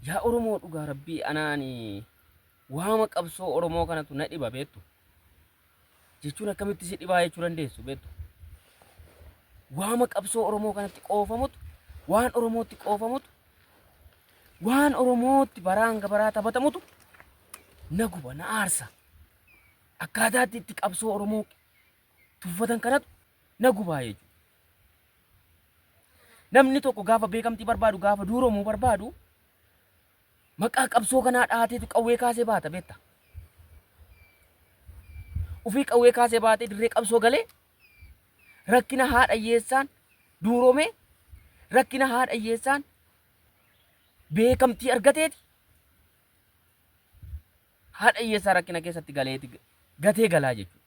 Yaa Oromoo dhugaa rabbii anaani waama qabsoo Oromoo kanatu na dhiba beektu. Jechuun akkamitti si dhibaa jechuu dandeessu beektu. Waama qabsoo Oromoo kanatti qoofamutu waan Oromootti qoofamutu waan Oromootti baraa hanga baraa taphatamutu na guba na aarsa. Akkaataatti itti qabsoo Oromoo tuffatan kanatu na gubaa jechuudha. Namni tokko gaafa beekamtii barbaadu gaafa duuromuu barbaadu maqaa qabsoo kanaa dhaateetu qawwee kaasee baata beekta. Ufii qawwee kaasee baatee dirree qabsoo galee rakkina haadha hiyyeessaan duuromee rakkina haadha hiyyeessaan beekamtii argateeti haadha hiyyeessaa rakkina keessatti galeeti gatee galaa jechuudha.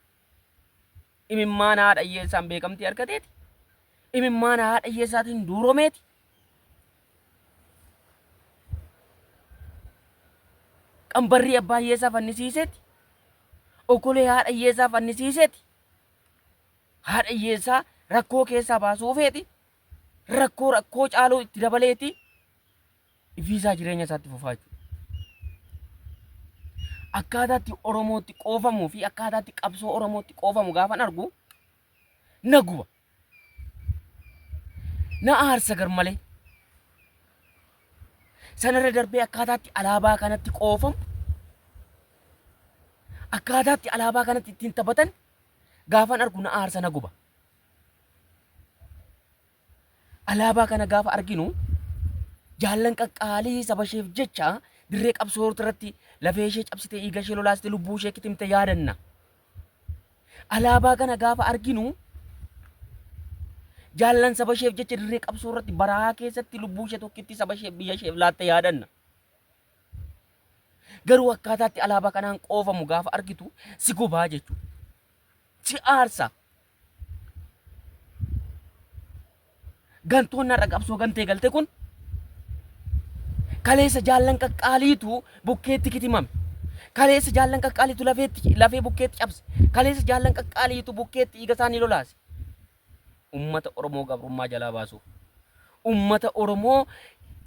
Imimmaan haadha hiyyeessaan beekamtii argateeti. Imimmaan haadha hiyyeessaatiin duuromeeti. Qambarrii abbaa hiyyeessaa fannisiiseeti. Okolee haadha hiyyeessaa fannisiiseeti. Haadha hiyyeessaa rakkoo keessaa baasuufeeti. Rakkoo rakkoo caaluu itti dabaleeti. Ifiisaa jireenya isaatti fufaa jechuudha. Akkaataatti Oromootti qoofamuu fi akkaataatti qabsoo Oromootti qoofamu gaafan argu na guba. Na aarsa garmalee. Sanarra darbee akkaataatti alaabaa kanatti qoofamu akkaataatti alaabaa kanatti ittiin taphatan gaafan argu na aarsa na guba. Alaabaa kana gaafa arginu jaallan qaqqaalii saba isheef jecha dirree qabsoo irratti lafee ishee cabsitee dhiiga ishee lolaastee lubbuu ishee kitimte yaadanna. Alaabaa kana gaafa arginu jaallan saba isheef jecha dirree qabsoo irratti barahaa keessatti lubbuu ishee tokkitti saba isheef biyya isheef laatte yaadanna. Garuu akkaataatti alaabaa kanaan qoofamu gaafa argitu si gubaa jechuudha. Si aarsa. Gantoonni har'a qabsoo gantee galte kun kaleessa jaallan qaqqaaliitu bukkeetti kitimame. Kaleessa jaallan qaqqaaliitu lafeetti lafee bukkeetti cabse. Kaleessa jaallan qaqqaaliitu bukkeetti dhiiga isaanii lolaase. Ummata Oromoo gabrummaa jalaa baasuuf. Ummata Oromoo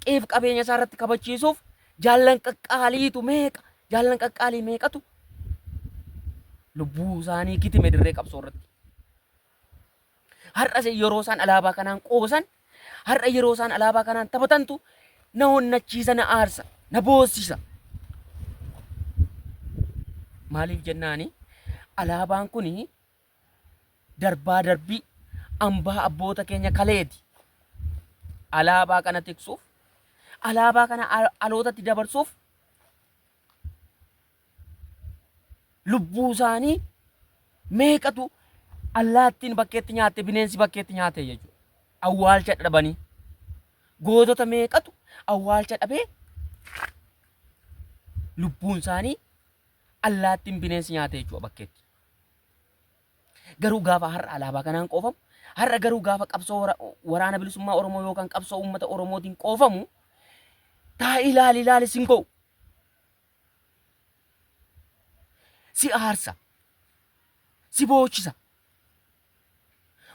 qeef qabeenya isaa irratti kabachiisuuf jaallan qaqqaaliitu meeqa jaallan qaqqaalii meeqatu lubbuu isaanii kitime dirree qabsoo irratti. Har'a yeroo isaan alaabaa kanaan qoosan, har'a yeroo isaan alaabaa kanaan taphatantu na honnachiisa, na aarsa, na boossisa. Maaliif jennaani alaabaan kun darbaa darbii ambaa abboota keenya kaleeti. Alaabaa kana tiksuuf, alaabaa kana alootatti dabarsuuf lubbuu isaanii meeqatu allaattiin bakkeetti nyaatte bineensi bakkeetti nyaate jechuudha. Awwaalcha dhabanii gootota meeqatu awwaalcha dhabee lubbuun isaanii allaattiin bineensi nyaate jechuudha bakkeetti. Garuu gaafa har'a alaabaa kanaan qoofamu, har'a garuu gaafa qabsoo waraana bilisummaa Oromoo yookaan qabsoo uummata Oromootiin qoofamu, taa'i ilaali ilaali sin go'u. Si aarsa. Si boochisa.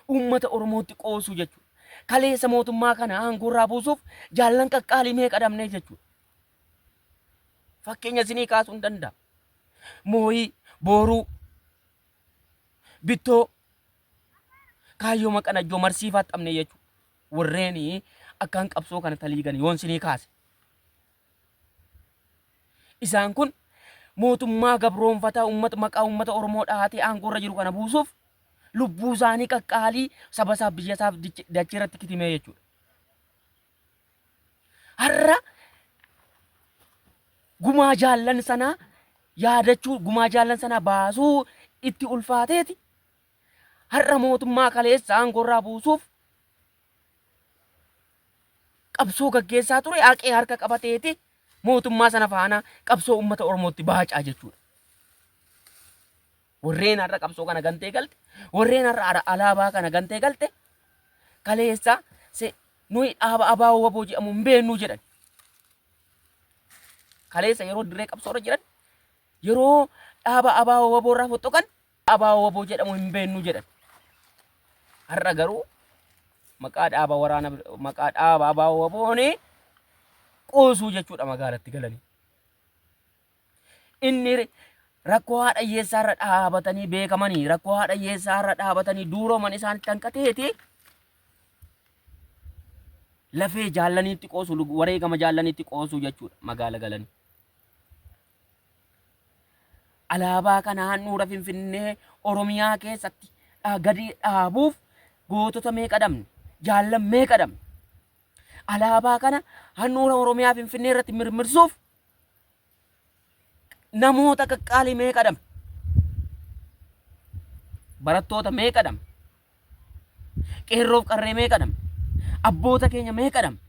Uummata Oromootti qoosuu jechuudha. Kaleessa mootummaa kana aangoorraa buusuuf jaallan qaqqaalii meeqa dhabnee jechuudha. Fakkeenya isinii kaasuu hin danda'a. Mooyii, Booruu, Bittoo, Kaayyoo Maqanajjoo Marsiifaa xabne jechuudha. Warreen akkaan qabsoo kana taliigan yoon isinii kaase. Isaan kun mootummaa gabroonfataa uummata maqaa uummata Oromoo dhahatee aangoorra jiru kana buusuuf lubbuu isaanii qaqqaalii saba isaaf biyya isaaf dachee irratti kitimee jechuudha. Har'a gumaa jaallan sanaa yaadachuu gumaa jaallan sanaa baasuu itti ulfaateeti. Har'a mootummaa kaleessa aangoorraa buusuuf qabsoo gaggeessaa ture haqee harka qabateeti mootummaa sana faana qabsoo uummata Oromootti baacaa jechuudha. Warreen har'a qabsoo kana gantee galte, warreen har'a alaabaa kana gantee galte, kaleessa nuyi dhaaba ABO wbo jedhamu hin beeknu jedhan. Kaleessa yeroo dirree qabsoo irra jiran, yeroo dhaaba ABO wbo irraa fottoqan ABO wbo jedhamu hin beeknu jedhan. Har'a garuu maqaa dhaaba waraana maqaa dhaaba ABO WBOn Qoosuu jechuudha magaalatti galanii. Inni rakkoo haadha hiyyeessaa irra dhaabatanii beekamanii rakkoo haadha hiyyeessaa irra dhaabatanii duurooman isaanitti hanqateeti lafee jaallaniitti qoosu wareegama jaallaniitti qoosuu jechuudha magaala galanii. Alaabaa kana handhuura Finfinnee Oromiyaa keessatti gadi dhaabuuf gootota meeqa dhabne? Jaallan meeqa dhabne? Alaabaa kana handhuura Oromiyaa Finfinnee irratti mirmirsuuf namoota qaqqaalii meeqa dhabne? Barattoota meeqa dhabne? Qeerroof qarree meeqa dhabne? Abboota keenya meeqa dhabne?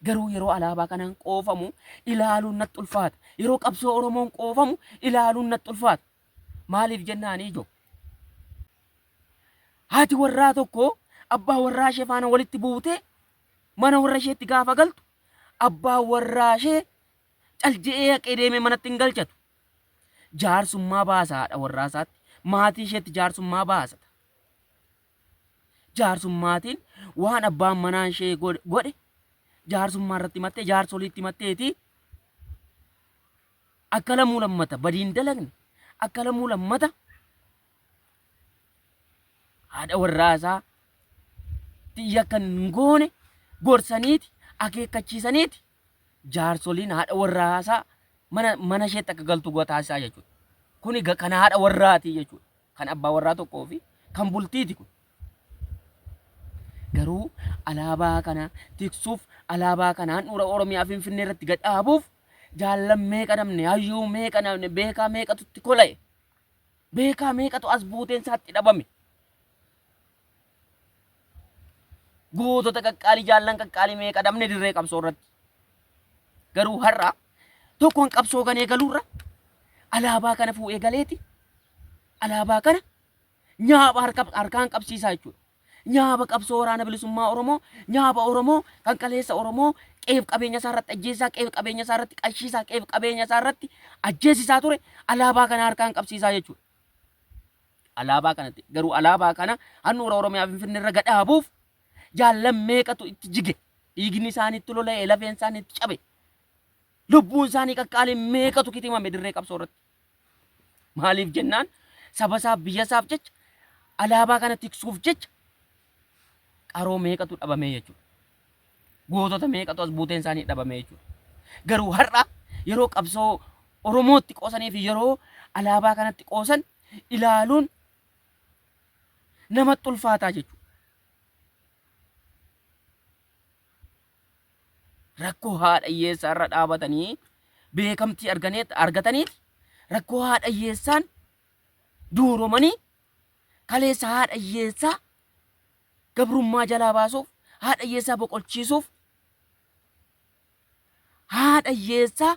Garuu yeroo alaabaa kanaan qoofamu ilaaluun natti ulfaata. Yeroo qabsoo Oromoon qoofamu ilaaluun natti ulfaata. Maaliif jennaan ijoo? Haati warraa tokko abbaa warraa ishee faana walitti buutee mana warra isheetti gaafa galtu abbaa warraa ishee calje'ee haqee deemee manatti hin galchatu. Jaarsummaa baasa haadha warraa isaatti. Maatii isheetti jaarsummaa baasata. Jaarsummaatiin waan abbaan manaa ishee godhe jaarsummaa irratti himattee jaarsoliitti himatteeti akka lamuu lammata badiin dalagne akka lamuu lammata haadha warraa isaa yakka hin goone gorsaniiti akeekkachiisaniiti jaarsoliin haadha warraa isaa mana mana isheetti akka galtu taasisaa jechuudha. Kuni kan haadha warraati jechuudha. Kan abbaa warraa tokkoo fi kan bultiiti kun. Garuu alaabaa kana tiksuuf alaabaa kana handhuura Oromiyaa Finfinnee irratti gad dhaabuuf jaallan meeqa namni hayyuu meeqa namni beekaa meeqatu itti kola'e beekaa meeqatu as buuteen isaatti dhabame. Gootota qaqqaalii jaallan qaqqaalii meeqa dhabne dirree qabsoo irratti. Garuu har'a tokkoon qabsoo ganee galuurra alaabaa kana fuudhee galeeti alaabaa kana nyaapha harkaan qabsiisaa jechuudha. Nyaapha qabsoo waraana bilisummaa Oromoo, nyaapha Oromoo kan kaleessa Oromoo qeef qabeenya isaa irratti ajjeesisaa, qeef qabeenya isaa irratti qashiisaa, qeef qabeenya isaa irratti ajjeesisaa ture alaabaa kana harkaan qabsiisaa jechuudha. Alaabaa kanatti garuu alaabaa kana handhuura Oromiyaa Finfinnee irra gadhaabuuf jaallan meeqatu itti jige dhiigni isaanii itti lola'e lafeen isaanii itti cabe lubbuun isaanii qaqqaaliin meeqatu kitimame dirree qabsoo irratti. Maaliif jennaan saba isaaf biyya isaaf jecha alaabaa kana tiksuuf jecha qaroo meeqatu dhabamee jechuudha. Gootota meeqatu as buuteen isaanii dhabamee jechuudha. Garuu har'a yeroo qabsoo Oromootti qoosanii fi yeroo alaabaa kanatti qoosan ilaaluun namatti ulfaataa jechuudha. Rakkoo haadha hiyyeessaa irra dhaabatanii beekamtii argataniiti rakkoo haadha hiyyeessaan duuromanii kaleessa haadha hiyyeessaa gabrummaa jalaa baasuuf haadha hiyyeessaa boqochiisuuf haadha hiyyeessaa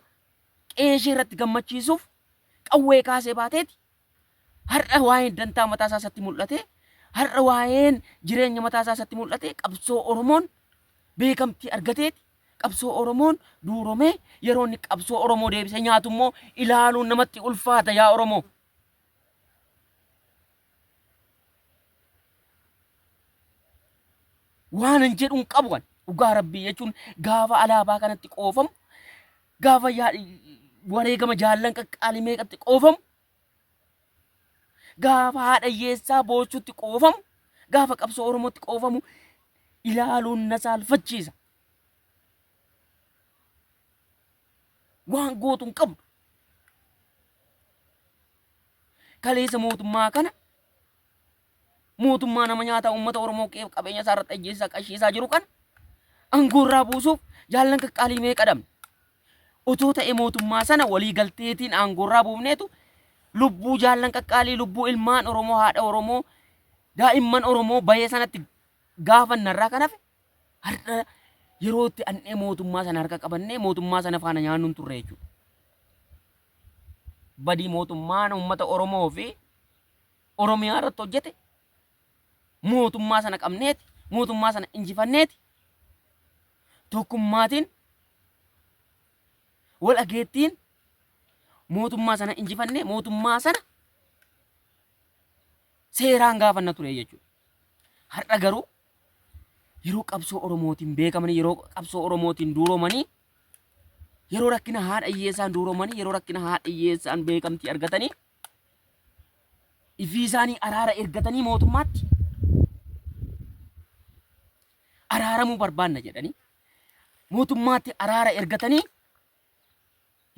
qe'ee ishee irratti gammachiisuuf qawwee kaasee baateeti har'a waa'een dantaa mataa isaa isatti mul'ate har'a waa'een jireenya mataa isaa isatti mul'ate qabsoo Oromoon beekamtii argateeti qabsoo Oromoon duuromee yeroo inni qabsoo Oromoo deebisee nyaatu immoo ilaaluun namatti ulfaata yaa Oromoo. Waan hin jedhu hin qabu ani. Dhugaa rabbii jechuun gaafa alaabaa kanatti qoofamu gaafa wareegama jaallan qaqqaalii meeqatti qoofamu gaafa haadha hiyyeessaa boochutti qoofamu gaafa qabsoo Oromootti qoofamu ilaaluun na saalfachiisa. Waan gootu hin qabdu. Kaleessa mootummaa kana mootummaa nama nyaataa uummata Oromoo qe'eef qabeenya isaa irratti ajjeesisaa qashiisaa jiru kana aangoo irraa buusuuf jaallan qaqqaalii meeqa dhabne. Otoo ta'e mootummaa sana walii galteetiin aangoo irraa buufneetu lubbuu jaallan qaqqaalii lubbuu ilmaan Oromoo haadha Oromoo daa'imman Oromoo bahee sanatti gaafanna irraa kan hafe har'a yeroo itti annee mootummaa sana harka qabannee mootummaa sana faana nyaannu hin turre jechuudha. Badii mootummaan uummata Oromoo fi Oromiyaa irratti hojjete mootummaa sana qabneeti, mootummaa sana injifanneeti, tokkummaatiin wal dhageettiin mootummaa sana injifannee mootummaa sana seeraan gaafanna ture jechuudha. Har'a garuu Yeroo qabsoo Oromootiin beekamanii, yeroo qabsoo Oromootiin duuromanii, yeroo rakkina haadha hiyyeessaan duuromanii, yeroo rakkina haadha hiyyeessaan beekamtii argatanii, ifii isaanii araara ergatanii mootummaatti araaramuu barbaanna jedhanii mootummaatti araara ergatanii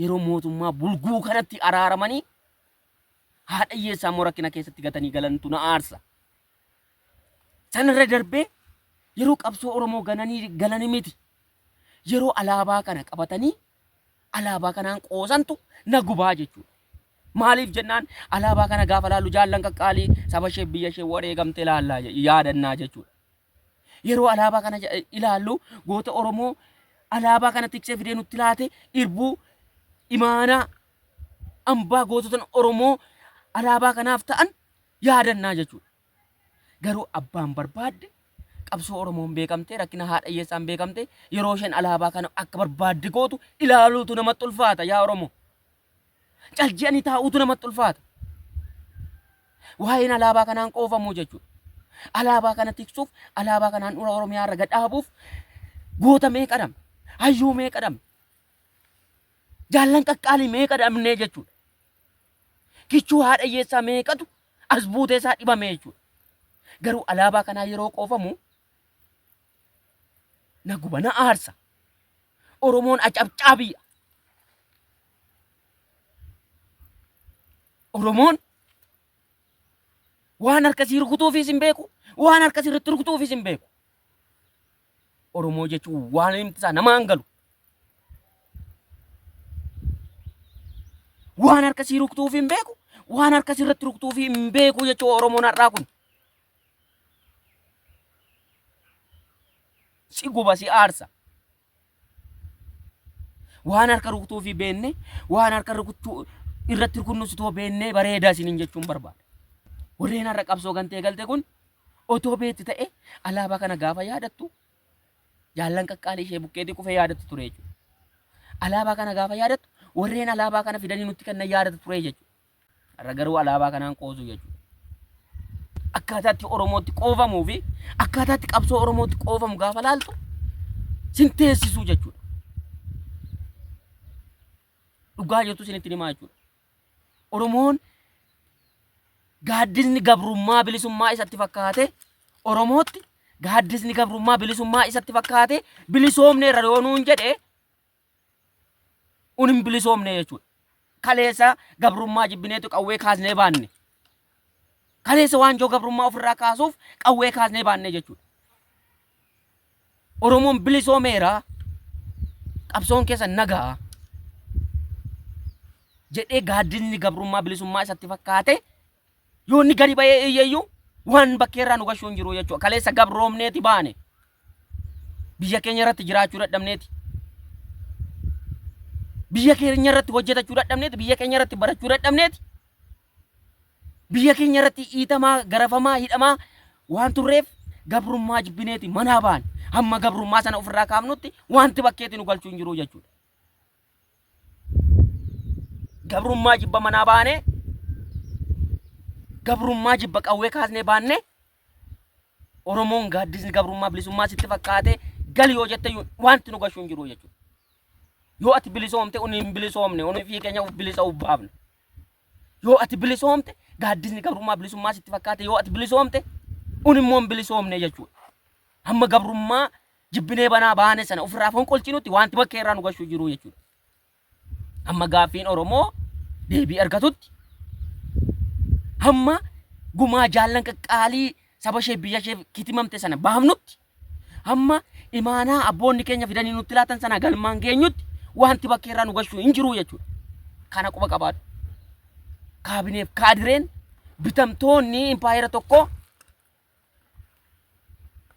yeroo mootummaa bulguu kanatti araaramanii haadha hiyyeessaa immoo rakkina keessatti gatanii galantu na aarsa. Sanarra darbee yeroo qabsoo Oromoo gananii galanii miti. Yeroo alaabaa kana qabatanii alaabaa kanaan qoosantu na gubaa jechuudha. Maaliif jennaan alaabaa kana gaafa laallu jaallan qaqqaalii saba ishee biyya ishee wareegamte laallaa yaadannaa jechuudha. Yeroo alaabaa kana ilaallu goota Oromoo alaabaa kana tiksee fidee nutti laate irbuu imaanaa ambaa goototan Oromoo alaabaa kanaaf ta'an yaadannaa jechuudha. Garuu abbaan barbaadde qabsoo Oromoon beekamtee rakkina haadha hiyyeessaan beekamte yeroo isheen alaabaa kana akka barbaadde gootu ilaaluutu namatti ulfaata yaa Oromoo. Calji'anii taa'uutu namatti ulfaata. Waa'een alaabaa kanaan qoofamuu jechuudha. Alaabaa kana tiksuuf, alaabaa kanaan dhura Oromiyaa irra gad dhaabuuf goota meeqa dhabne, hayyuu meeqa dhabne, jaallan qaqqaalii meeqa dhabnee jechuudha. Kichuu haadha hiyyeessaa meeqatu as buutee isaa dhibame jechuudha. Garuu alaabaa kanaa yeroo qoofamu na guba na aarsa. Oromoon acabcaabiidha. Oromoon waan harka sii rukutuufis hin beeku, waan harka sirriitti rukutuufis hin beeku. Oromoo jechuun waan himti isaa namaan galu. Waan harka sii rukutuuf hin beeku, waan harka sirratti rukutuuf hin beeku jechuun Oromoon har'aa kun. Si guba si aarsa. Waan harka rukutuufii beenne, waan harka rukutuu irratti rukunnus otoo beennee bareedaa isiniin jechuun barbaada. Warreen har'a qabsoo gantee galte kun otoo beekti ta'e alaabaa kana gaafa yaadattu jaallan qaqqaalii ishee bukkeetii kufee yaadattu ture jechuudha. Alaabaa kana gaafa yaadattu warreen alaabaa kana fidanii nutti kennan yaadatu ture jechuudha. Har'a garuu alaabaa kanaan qoosu jechuudha. Akkaataatti Oromootti qoofamuu fi akkaataatti qabsoo Oromootti qoofamu gaafa laaltu sin teessisuu jechuudha. Dhugaa jirtu isinitti himaa jechuudha. Oromoon gaaddisni gabrummaa bilisummaa isatti fakkaate Oromootti gaaddisni gabrummaa bilisummaa isatti fakkaate bilisoomneerra yoo nuun jedhe un hin bilisoomne jechuudha. Kaleessa gabrummaa jibbineetu qawwee kaasnee baanne. Kaleessa waanjoo gabrummaa ofirraa kaasuuf qawwee kaasnee baanne jechuudha. Oromoon bilisoomeera. Qabsoon keessa nagaa. Jedhee gaaddisni gabrummaa bilisummaa isatti fakkaate yoo inni gadi ba'ee iyyeyyuu waan bakkeerraa nu gashuu hin jiru jechuudha. Kaleessa gabroomneeti baane. Biyya keenya irratti jiraachuu dadhabneeti. Biyya keenya irratti hojjetachuu dadhabneeti. Biyya keenya irratti barachuu dadhabneeti. Biyya keenya irratti iitamaa, garafamaa, hidhamaa waan turreef gabrummaa jibbineeti manaa baane. Hamma gabrummaa sana ofirraa kaafnutti wanti bakkeetti nu galchuu hin jiru jechuudha. Gabrummaa jibba manaa baane, gabrummaa jibba qawwee kaasnee baanne, Oromoon gaaddisni gabrummaa bilisummaa sitti fakkaate gali yoo jette wanti nu gashuu hin jiru jechuudha. Yoo ati bilisoomte uni hin bilisoomne, uni fi keenya uf bilisa uf baafne. Yoo ati bilisoomte gaaddisni gabrummaa bilisummaa sitti fakkaate yoo ati bilisoomte uni immoo hin bilisoomne jechuudha. Hamma gabrummaa jibbinee banaa baane sana ofirraa fonqolchinutti wanti bakkee irraa nu gashuu jiru jechuudha. Hamma gaaffiin Oromoo deebii argatutti hamma gumaa jaallan qaqqaalii saba ishee biyya ishee kitimamte sana baafnutti hamma imaanaa abboonni keenya fidanii nutti laatan sana galmaan geenyutti wanti bakkee irraa nu gashuu hin jiru jechuudha. Kana quba qabaadhu. Kaabineef kaadireen bitamtoonni impaayera tokkoo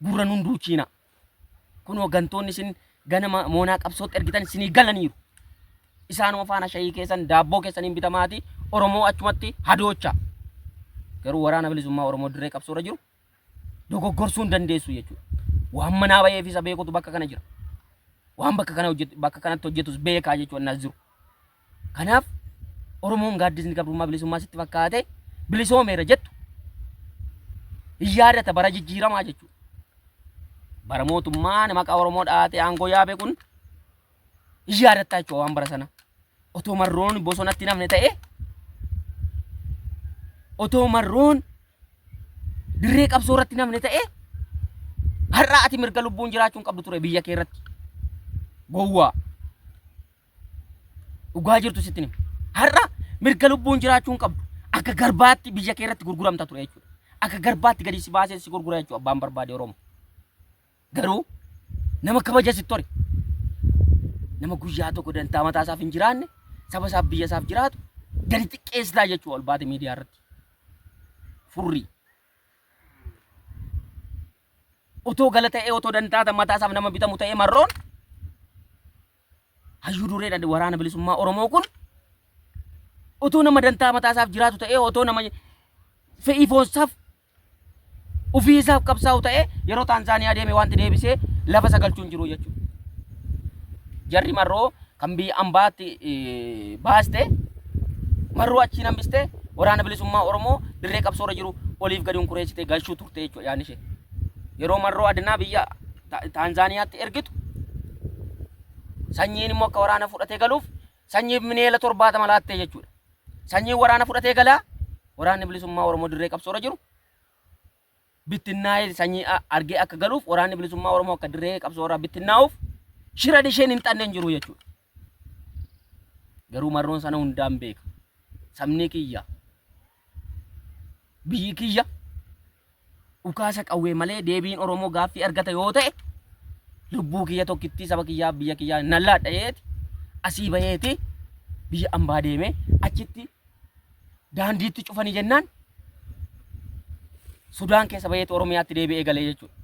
gurra nun duuchiina. Kunoo gantoonni isin ganama moonaa qabsootti ergitan isinii galaniiru. Isaanuma faana shayii keessan daabboo keessaniin bitamaati Oromoo achumatti hadoocha. Garuu waraana bilisummaa Oromoo dirree qabsoorra jiru dogoggorsuu hin dandeessu jechuudha. Waan manaa ba'eef isa beekutu bakka kana jira. Waan bakka kana hojjetu bakka kanatti hojjetus beekaa jechuudha nas jiru. Kanaaf Oromoon gaaddisni gabrummaa bilisummaa sitti fakkaate bilisoomeera jettu hin yaadata bara jijjiiramaa jechuudha. Bara mootummaan maqaa Oromoo dhahatee aangoo yaabe kun hin yaadattaa jechuudha waan bara sana. Otoo marroon bosonatti namne ta'e otoo marroon dirree qabsoo irratti namne ta'e har'a ati mirga lubbuun jiraachuu hin qabdu ture biyya kee irratti. Gowwaa. Dhugaa jirtu sitti hima. Har'a mirga lubbuun jiraachuu hin qabdu. Akka garbaatti biyya kee irratti gurguramta ture jechuudha. Akka garbaatti gadi si baasee si gurgura jechuudha abbaan barbaade Oromoo. Garuu nama kabaja sitti hore. Nama guyyaa tokko dantaa mataa isaaf hin jiraanne saba isaaf biyya isaaf jiraatu gadi xiqqeessitaa jechuudha ol baate miidiyaa irratti. Furrii. Otoo gala ta'ee otoo dantaa mataa isaaf nama bitamu ta'ee marroon hayyuu dureedha waraana bilisummaa Oromoo kun otoo nama dantaa mataa isaaf jiraatu ta'ee otoo nama fe'ii foonsaaf ofii isaaf qabsaa'u ta'ee yeroo Taanzaaniyaa deeme wanti deebisee lafa isa galchuu hin jiru jechuudha. Jarri marroo kan biyya ambaatti baaste marroo achiin hambiste waraana bilisummaa Oromoo dirree qabsoorra jiru oliif gadi hunkureessitee galchuu turte jechuudha yaadni ishee. Yeroo marroo adinaa biyya Taanzaaniyaatti ergitu sanyiin immoo akka waraana fudhatee galuuf sanyiif mineela 70 laattee jechuudha. Sanyiin waraana fudhatee galaa waraanni bilisummaa Oromoo dirree qabsoorra jiru bittinnaa'ee sanyii argee akka galuuf waraanni bilisummaa Oromoo akka dirree qabsoorraa bittinnaa'uuf shira isheen hin xanne hin jiru jechuudha. Garuu marroon sana hundaan beeka. Sabni kiyya biyyi kiyya dhukaasa qawwee malee deebiin Oromoo gaaffii argata yoo ta'e lubbuu kiyya tokkittii saba kiyyaa biyya kiyyaa nan laadha jeeti asii baheeti biyya ambaa deemee achitti daandiitti cufanii jennaan Sudaan keessa baheeti Oromiyaatti deebi'ee galee jechuudha.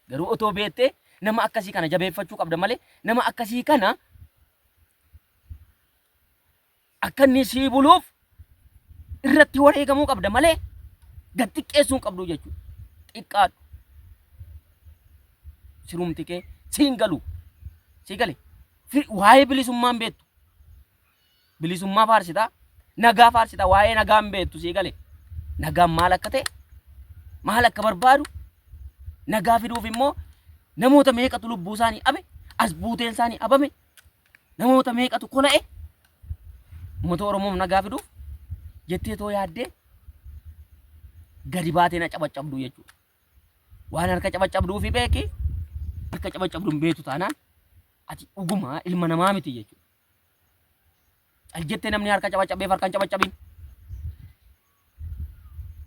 Garuu otoo beektee nama akkasii kana jabeeffachuu qabda malee nama akkasii kana akka inni sii buluuf irratti wareegamuu qabda malee gad xiqqeessuu hin qabdu jechuudha. Xiqqaadhu. Sirumti kee siin galu. Sii gale. Waa'ee bilisummaa hin beektu. Bilisummaa faarsitaa. Nagaa faarsitaa. Waa'ee nagaa hin beektu sii gale. Nagaan maal akka ta'e maal akka barbaadu nagaa fiduuf immoo namoota meeqatu lubbuu isaanii abe as buuteen isaanii abame Namoota meeqatu kola'e uummata Oromoof nagaa fiduuf jettee too yaaddee gadi baatee na cabaccabdu jechuudha. Waan harka cabaccabduu fi beeki harka cabaccabdu hin beektu taanaan ati dhuguma ilma namaa miti jechuudha. Cal jettee namni harka cabaccabeef harka hin cabaccabin.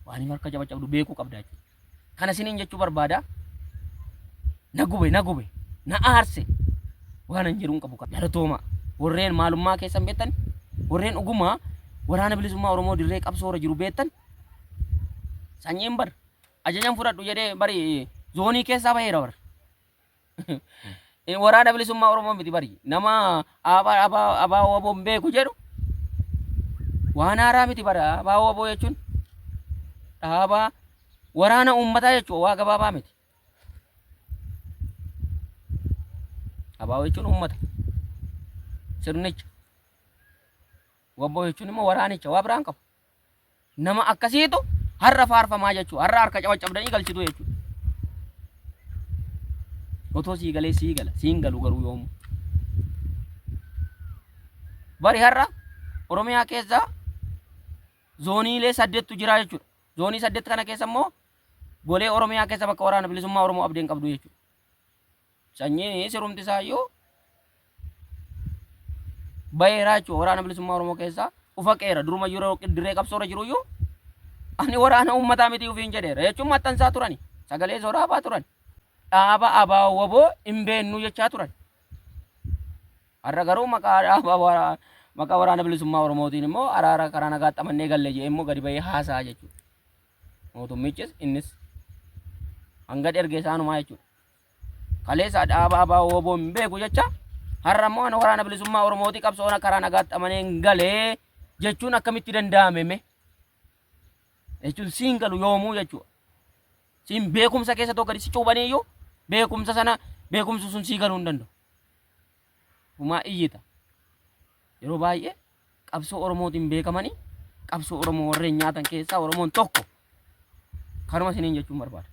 Waan harka cabaccabdu beekuu qabda jechuudha. Kana isiniin jechuu barbaada. Na gube na gube na aarse waan an jedhu hin qabu. Galatooma warreen maalummaa keessan beektan warreen dhugumaa waraana bilisummaa Oromoo dirree qabsoorra jiru beektan sanyiin bar ajajan fudhadhu jedhee bari zoonii keessaa baheera bar. Waraana bilisummaa Oromoo miti bari. Nama abaa waboo hin beeku jedhu waan haaraa miti bara. Abaa waboo jechuun dhaabaa waraana uummataa jechuudha waa gabaabaa miti. Abaa jechuun uummata. Sirnicha. Waboo jechuun immoo waraanicha waa biraan qabu. Nama akkasiitu har'a faarfamaa jechuudha. Har'a harka cabaccabdanii galchitu jechuudha. Otoo sii galee sii gala. Siin galu garuu yoomu. Bari har'a Oromiyaa keessa zooniilee saddeettu jira jechuudha. Zoonii saddeet kana keessa immoo golee Oromiyaa keessa bakka waraana bilisummaa Oromoo abdeen qabdu jechuudha. Sanyiin sirumti isaayyuu baheeraa jechuudha waraana bilisummaa Oromoo keessaa ufaqeera duruma yeroo dirree qabsoorra jiruyyuu ani waraana uummataa miti ufiin jedheera jechuun maxxansaa turani sagalee soraabaa turan dhaaba abaa waboo hin beennuu jechaa turan. Har'a garuu maqaa dhaaba maqaa waraana bilisummaa Oromootiin immoo araara karaa nagaatti amannee galle jedhee immoo gadi bahee haasa'a jechuudha. Mootummichis innis hanga erge isaanumaa jechuudha. Kaleessa dhaaba ABO wbo hin beeku jecha har'a immoo ana waraana bilisummaa Oromooti qabsoona karaa nagaatti amanee hin galee jechuun akkamitti danda'ame mee? Jechuun siin galu yoomuu jechuudha. Siin beekumsa keessa tokko gadi si cuuphanii iyyuu beekumsa sana beekumsi sun sii galuu hin danda'u. Humaa iyyita. Yeroo baay'ee qabsoo Oromootiin beekamanii qabsoo Oromoo warreen nyaatan keessaa Oromoon tokko. Kanuma isiniin jechuun barbaada.